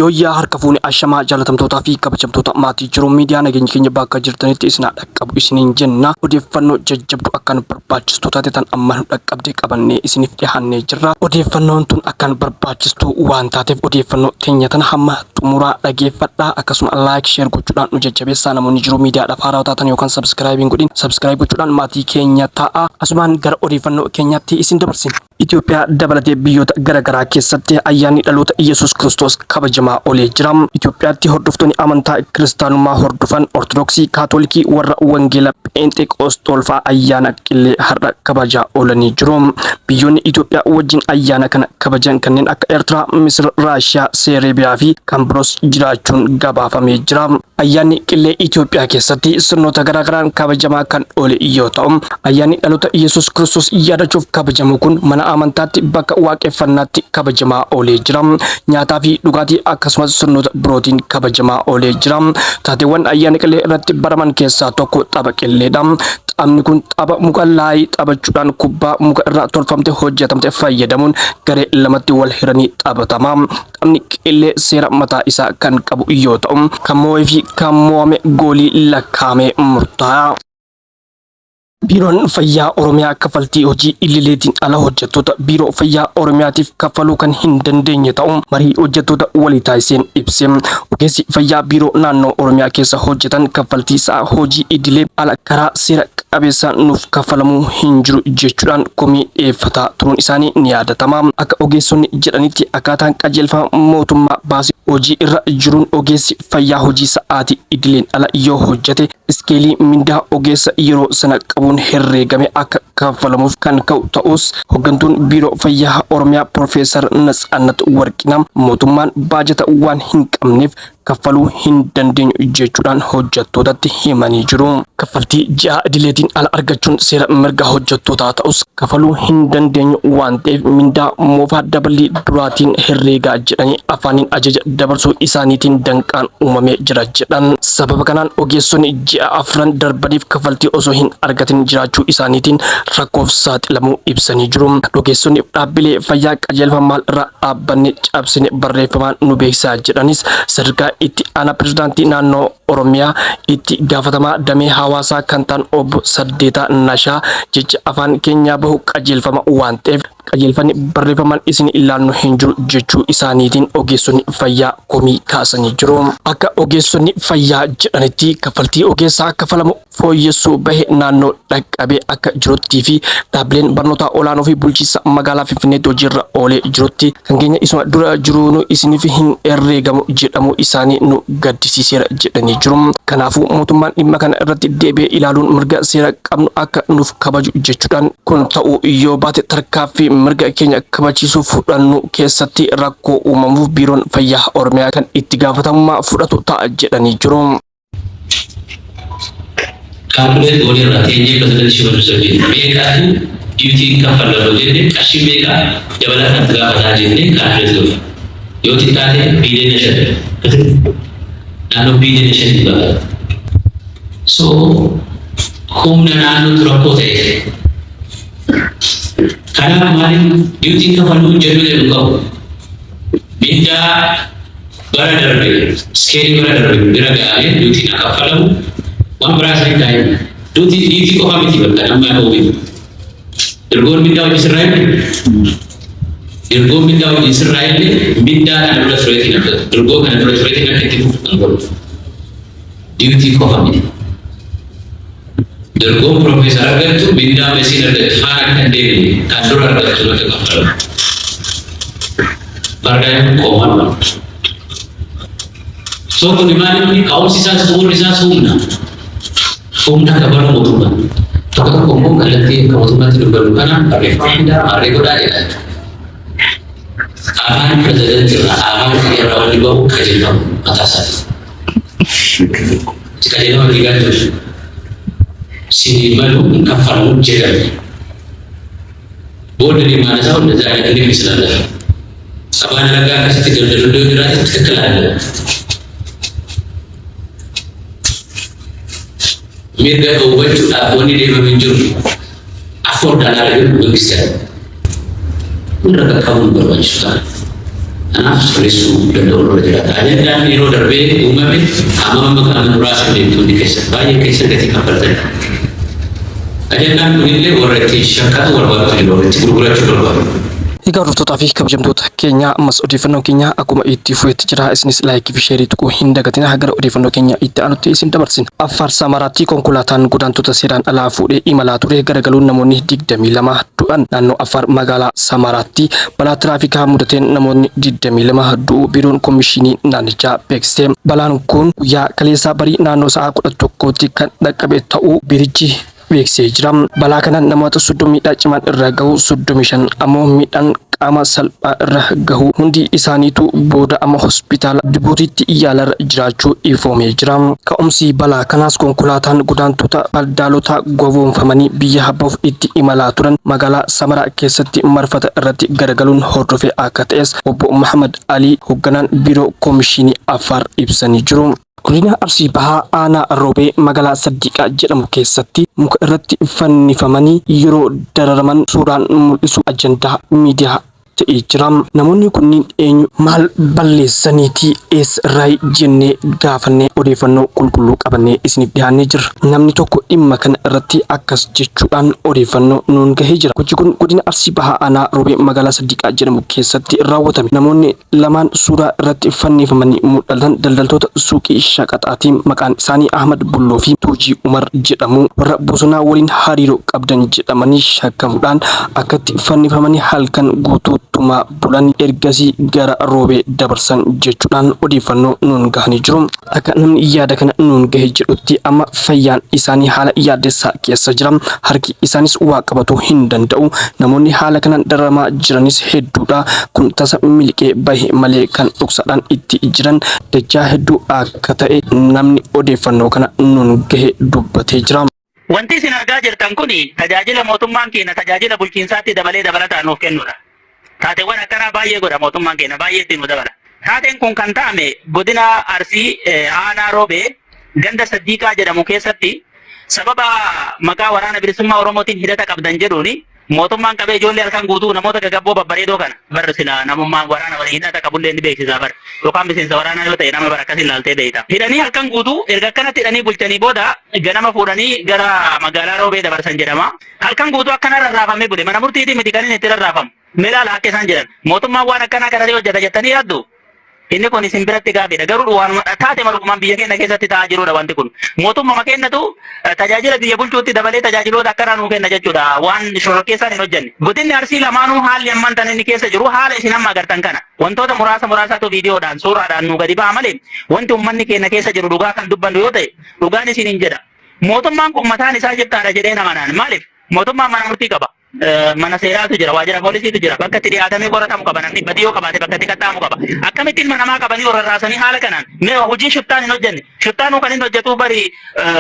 Yooyyaa harka fuune ashamaa jaalatamtootaa fi kabajamtoota maatii jiru miidiyaa nageenyi keenya bakka jirtanitti isin haa dhaqqabu isiniin jenna. Odeeffannoo jajjabdu akkaan barbaachistuu taate tan amma nu dhaqqabde qabannee isiniif dhiyaannee jirra. Odeeffannoon tun akkaan barbaachistuu waan taateef odeeffannoo teenya tana hamma xumuraa dhageeffadhaa. Akkasuma like share gochuudhaan nu jajjabeessaa. Namoonni jiru miidiyaadhaaf haarawaa taatan yookaan subscribe hin godhin subscribe gochuudhaan maatii keenya ta'a. Asumaan gara odeeffannoo keenyaatti isin dabarsina. Itoophiyaa dabalatee biyyoota garaagaraa keessatti ayyaanni dhaloota Iyyasuus Kiristoos kabajamaa oolee jira. Itoophiyaatti hordoftoonni amantaa kiristaanummaa hordofan Ortodoksii, Kaatolikii, warra Wangeela Pheenxeqoosxool fa'aa ayyaana Qillee har'a kabajaa oolanii jiru. Biyyoonni Itoophiyaa wajjin ayyaana kana kabajan kanneen akka Eertiraa, Misir, Raashiyaa, Seerebiyaa fi kan biroos jiraachuun gabaafamee jira. Ayyaanni Qillee Itoophiyaa keessatti sirnoota garaagaraan kabajamaa kan oole yoo ta'u, ayyaanni dhaloota Yesuus Kiristoos yaadachuuf kabajamu kun mana amantaatti bakka waaqeffannaatti kabajamaa oolee jira. Nyaataa fi dhugaatii akkasumas sirnoota birootiin kabajamaa oolee jira. Taateewwan ayyaana Qillee irratti baraman keessaa tokko tapha Qilleedha. Taphni kun tapha muka laayii taphachuudhaan kubbaa muka irraa tolfamte hojjetamte fayyadamuun garee lamatti wal hiranii taphatama. Taphni qillee seera mataa isaa kan qabu yoo ta'u, kan moo'ee fi kan moo'ame goolii lakkaa'amee murtaa'a. Biiroon Fayyaa Oromiyaa kaffaltii hojii idileetiin ala hojjettoota Biiroo Fayyaa Oromiyaatiif kaffaluu kan hin dandeenye ta'uu marii hojjettoota walii taasiseen ibse. Ogeessi fayyaa Biiroo Naannoo Oromiyaa keessa hojjetan kaffaltii sa'a hojii idilee ala karaa seera qabeessaan nuuf kaffalamuu hin jiru jechuudhaan komii dhiyeeffataa turuun isaanii ni yaadatama. Akka ogeessonni jedhanitti akkaataan qajeelfama mootummaa baase hojii irra jiruun ogeessi fayyaa hojii sa'aatii idileen ala yoo hojjete iskeelii mindaa ogeessa yeroo sana qabuun herreegame akka kaffalamuuf kan ka'u ta'us hoggantuun Biiroo Fayyaa Oromiyaa Piroofeesar Natsaannat Warqinaa mootummaan baajata waan hin qabneef kaffaluu hin dandeenyu jechuudhaan hojjettootatti himanii jiru. Kaffaltii ji'aa idileetiin ala argachuun seera mirga hojjettootaa ta'us kafaluu hin dandeenyu waan ta'eef mindaa moofaa daballii duraatiin herreegaa jedhanii afaaniin ajaja dabarsuu isaaniitiin danqaan uumamee jira jedhan. Sababa kanaan ogeessonni ji'a afran darbaniif kaffaltii osoo hin argatin jiraachuu isaaniitiin rakkoof saaxilamuu ibsanii jiru. Ogeessonni dhaabbilee fayyaa qajeelfama maal irraa dhaabbanne cabsine barreeffamaan nu beeksisaa jedhanis sadarkaa itti aanaa pirezidaantii naannoo Oromiyaa itti gaafatamaa damee hawaasaa kan ta'an obbo Saddeetaa Nashaa jecha afaan keenyaa bahu qajeelfama waan ta'eef qajeelfamni barreeffamaan isin ilaallu hin jiru jechuu isaaniitiin ogeessonni fayyaa komii kaasanii jiru. Akka ogeessonni fayyaa jedhanitti kaffaltii ogeessaa kafalamu fooyyessuu bahe naannoo dhaqqabee akka jiruttii fi dhaabbileen barnootaa olaanoo fi bulchiinsa magaalaa Finfinneetti hojiirra oolee jirutti kan keenya isuma dura jiruunu isiniif hin herreegamu jedhamuu isaanii nu gaddisiiseera jedhanii jiru. Kanaafuu mootummaan dhimma kana irratti deebi'ee ilaaluun mirga seera qabnu akka nuuf kabaju jechuudhaan kun ta'uu yoo baate tarkaaffii mirga keenya kabachiisuuf fudhannu keessatti rakkoo uumamuuf Biiroon Fayyaa Oromiyaa kan itti gaafatamummaa fudhatu ta'a jedhanii jiru. Calculate goonee irraa teenyee pirezidantii Shimallis wajjin meeqaatu duty kaffalla osoo jenne qarshii meeqa dabalataan gaafataa jennee calculate goone. Yoo xiqqaate biiliyoona 5, naannoo biiliyoona 5 gaafata. So humna naannootu rakkoo ta'e. Kanaaf maaliif duty kafaluu jedhu jedhu qabu. Mindaa bara darbe, iskeelii bara darbe bira ga'amee duty n kaffalamu waan biraa isin taa'e. Duty duty qofa miti bakka nama dhoowwe. Dirgoon mindaa hojii sirraa hin Dirgoon mindaa hojii sirraa illee mindaa kana dura tureetiin akka dirgoo kana dura tureetiin akka itti fufu kan godhu. Duty qofa miti. Dirgoon piroofeesar argattu mindaa mesiin argattu faana akka hin deemne kan dura argattu akka kaffalamu. Paradigm qomaan malu. So kun maal inni ka'umsi isaas bu'uurri isaas humna. Humna akka bara mootummaa. Tokko tokko immoo kallattii akka mootummaatti dubbannu kanaan barreeffama fidaa maarree godhaa jedha. Afaan pirezidantii irraa afaan irraa wanni bahu qajeelfama mataa isaati. Qajeelfama diigaa jiru. Sinii malu hin kaffalamu jedhame. Booda ማነሳው እንደዛ አይነት ንግድ ስላለ አባን ረጋ akkasitti daldalu iddoo jiraate ትክክል አይደለም። Mirga dhoowwachuudhaaf wanni deemame hin jiru. Afford አላደረግም መንግስት ያለ mirga qaqqabuun barbaachisu ta'a. Kanaaf sirreessuu danda'u irra jiraata. Ajandaan yeroo darbee uumame amma amma kana duraa sirreettoonni keessa baay'ee keessa gatii kaffaltan. Ajandaan kunillee warra itti shakkatu barbaadu jiru, warra itti gurgurachuu barbaadu. Egaa hordoftootaa fi kabajamtoota keenya, ammas odeeffannoon keenya akkuma itti fufetti jira. Isinis like fi share tuquu hin dagatina. Gara odeeffannoo keenya itti aanutti isin dabarsina. Affaar Samaraatti konkolaataan godaantota seeraan alaa fuudhee imalaa ture garagaluun namoonni 22 du'an. Naannoo Affaar magaalaa Samaraatti balaa tiraafikaa mudateen namoonni 22 du'uu biiroon komishinii naannichaa beeksise. Balaan kun guyyaa kaleessaa barii naannoo sa'a 11tti kan dhaqqabe ta'uu biirichi beeksisee jira. Balaa kanaan namoota 30 miidhaa cimaan irra gahu, 35 ammoo miidhaan qaama salphaa irra gahu, hundi isaaniitu booda amma hospitaala Jibuutiitti yaalarra jiraachuu ifoomee jira. Ka'umsi balaa kanaas konkolaataan godaantota daldaalota gowwoomfamanii biyya bahuuf itti imalaa turan magaalaa Samaraa keessatti marfata irratti garagaluun hordofee akka ta'es obbo Muhammad Alii, hoogganaan biiroo koomishinii Affaar, ibsanii jiru. Godina Arsii Bahaa aanaa Roobee magaalaa Saddiiqaa jedhamu keessatti muka irratti fannifamanii yeroo dararaman suuraan mul'isu ajandaa miidiyaa ta'ee jira. Namoonni kunniin eenyu, maal balleessaniiti, eessa irraa jennee gaafannee odeeffannoo qulqulluu qabannee isiniif dhiyaannee jirra. Namni tokko dhimma kana irratti akkas jechuudhaan odeeffannoo nuun gahee jira. Gochi kun godina Arsii Bahaa aanaa Roobee magaalaa Saddiiqaa jedhamu keessatti raawwatame. Namoonni lamaan suuraa irratti fannifamanii mul'atan daldaltoota suuqii shaqaxaati. Maqaan isaanii Ahmad Bulloo fi Tuujii Umar jedhamu. Warra bosonaa waliin hariiroo qabdan jedhamanii shakkamuudhaan akkatti fannifamanii halkan guutuu tumaa bulan, ergasii gara Roobee dabarsan jechuudhaan odeeffannoo nuun gahanii jiru. Akka namni yaada kana nuun gahe jedhutti amma fayyaan isaanii haala yaaddessaa keessa jira. Harki isaanis waa qabatuu hin danda'u. Namoonni haala kanaan dararamaa jiranis hedduudha. Kun tasa miliqee bahe malee kan dhoksaadhaan itti jiran dachaa hedduu akka ta'e namni odeeffannoo kana nuun gahe dubbatee jira. Wanti isin argaa jirtan kun tajaajila mootummaan keenya tajaajila bulchiinsaatti dabalee dabalataan nuuf kennudha. Taateewwan akkanaa baay'ee godha mootummaan keenya, baay'ee itti nu dabala. Taateen kun kan ta'ame godina Arsii aanaa Roobee ganda Saddiiqaa jedhamu keessatti, sababa maqaa Waraana Bilisummaa Oromootiin hidhata qabdan jedhuuni mootummaan qabee ijoollee halkan guutuu namoota gagabboo babbareedoo kana bar sila namummaan waraana waliin hidhata qabullee ni beeksisaa bar, yookaan miseensa waraanaa yoo ta'e nama bara akkasin laaltee beekta. Hidhanii halkan guutuu erga akkanatti hidhanii bulchanii booda ganama fuudhanii gara magaalaa Roobee dabarsan jedhama. Halkan guutuu akkana rarraafamee bule. Mana murtiitii miti kan inni itti rarraafamu. Milaala akka isaan jedhan. Mootummaan waan akkanaa kana hojjeta jettanii yaaddu? Inni kun isin biratti gaaffiidha. Garuu waanuma taate malumaan biyya keenya keessatti ta'aa jirudha wanti kun. Mootummaa keenyatu tajaajila biyya bulchuutti dabalee tajaajiloota akkanaa nuu kenna jechuudha. Waan shororkeessaan hin hojjenne. Godinni Arsii lamaanuu haalli ammaan tan inni keessa jiru haala isin amma agartan kana. Wantoota muraasa muraasaatu viidiyoodhaan suuraadhaan nuu gadi ba'a malee wanti uummanni keenya keessa jiru, dhugaa kan dubbannu yoo ta'e, dhugaan isin hin jedha. Mootummaan kun mataan isaa jirtaadha jedhee namanaan. Maaliif? Mootummaan mana murtii qaba. Mana seeraatu jira, waajjira poolisiitu jira, bakka itti dhiyaatamee qoratamu qaba, namni badii yoo qabaate bakka itti qaxxaamu qaba. Akkamittiin ilma namaa qabanii rarraasanii haala kanaan mee hojii shiftaan hin hojjenne? Shiftaanuu kan inni hojjetu bari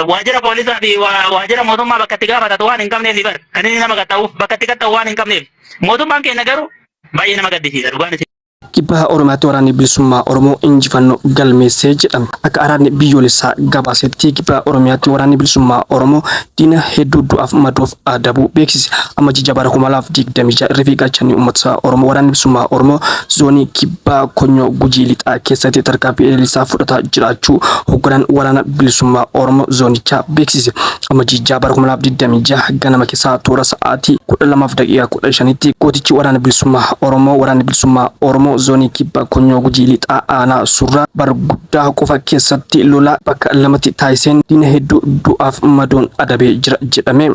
waajjira poolisaa fi waajjira mootummaa bakka itti gaafatatu waan hin qabneef bar kan inni nama qaxxaa'uuf bakka itti qaxxaa'u waan hin qabneef. Mootummaan keenya garuu baay'ee nama gaddisiisa dhugaan isin. Kibba Oromiyaatti Waraanni Bilisummaa Oromoo injifannoo galmeessee jedhame. Akka araarni biyyoolessaa gabaasetti Kibba Oromiyaatti Waraanni Bilisummaa Oromoo diina hedduu du'aaf madoof adabuu beeksise. Amajjii bara 2026 irree fi gaachanni uummata Oromoo Waraanni Bilisummaa Oromoo zoonii Kibbaa Konyoo Gujii Lixaa keessatti tarkaanfii eelisaa fudhataa jiraachuu hoogganaan Waraana Bilisummaa Oromoo zoonichaa beeksise. Amajjii bara 2026 ganama keessaa toora sa'aatii 12:15tti gootichi Waraana Bilisummaa Oromoo Waraanni Bilisummaa Oromoo zoonii Kibba Konyoo Gujii Lixaa aanaa Surraa Barguddaa qofa keessatti lola bakka lamatti taasiseen diina hedduu du'aaf madoon adabee jira jedhame.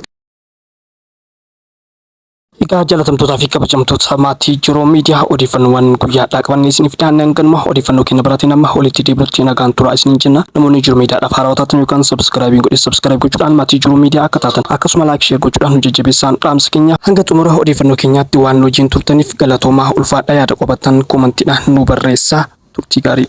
Egaa jaalatamtootaa fi kabajamtoota maatii Jiroo Miidiyaa, odeeffannoowwan guyyaadhaa qabannee isiniif dhiyaanne hanganuma. Odeeffannoo keenya biraatiin amma walitti deebinutti nagaan turaa isiniin jenna. Namoonni Jiroo Miidiyaadhaaf haarawaa taatan yookaan subscribe godhe subscribe gochuudhaan maatii Jiroo Miidiyaa akka taatan, akkasuma like, share gochuudhaan nu jajjabeessaan dhaamsa keenya. Hanga xumura odeeffannoo keenyaatti waan nu wajjin turtaniif galatoomaa, ulfaadhaa. Yaada qabaattan commentiidhaan nu barreessaa. Turtii gaarii.